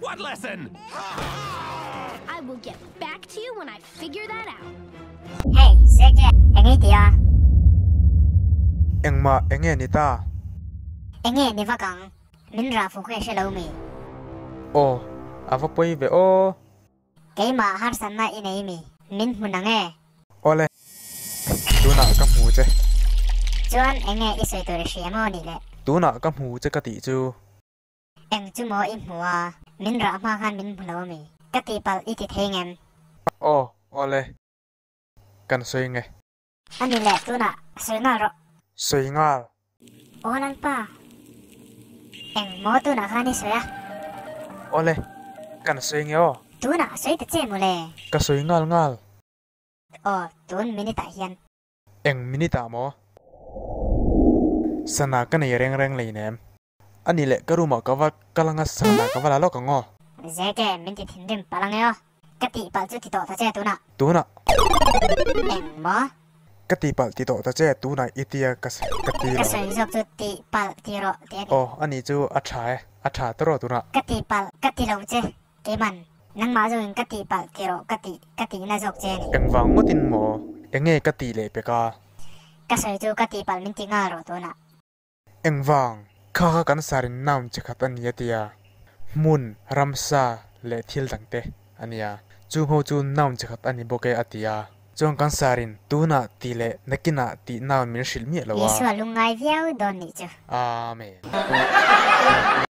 What lesson? I will get back to you when I figure that out. Hey, Zeke, eng i ti a? Engmah enge ni ta? Enge ni vak ang? Min rah fuh kha i hre lo mi? Aw, a va pawi ve aw. Keimah harsatna i nei mi? Min hmu nang e. Awle, tunah ka hmu che. Chuan enge i sawi tur i hria maw nih le? Tunah ka hmu che ka tih chu. Eng chu maw i hmu a? Min rah hma khan min hmu lo ami? Ka tihpalh i ti thei ngem? Aw, awle. Kan sawi nge. Ani leh tunah sawi nghal rawh. Sawi nghal. Aw Lalpa. Eng maw tunah khan i sawi a? Awle, kan sawi nge aw. Tunah sawi ta che mawle. Ka sawi nghal nghal. Aw, tun minute ah hian. Eng minute ah maw? Sana ka nei reng reng leinem. Ani leh ka room ah ka va kal anga sana ka va la lawk ang aw. Zeke, min ti thinrim palh ang e aw. Ka tihpalh chu ti tawh ta che tunah. Tunah. Eng maw? Ka tihpalh ti tawh ta che tunah i tia ka ka ti Ka lo. sawi zawk chu tihpalh ti rawh ti a ni. Aw, ani chu a tha e, a tha ta rawh tunah. Ka tihpalh ka ti lo che, keiman. Nangmah zawkin ka tihpalh ti rawh ka tih ka tihna zawk che a ni. Engvang ngawtin maw? Enge ka tih leh pek a? Ka sawi chu ka tihpalh min ti nghal rawh tunah. Engvang? Kha kha kan sarin noun chi khat a ni a ti a, hmun, ramsa leh thil dangte a nia. Chung ho chu noun chi khat a ni bawk e a ti a. Chuan kan sarin tunah tih leh nakinah tih noun min hrilh miah lo a. Isua lungngai viau dawn nih chu. Amen.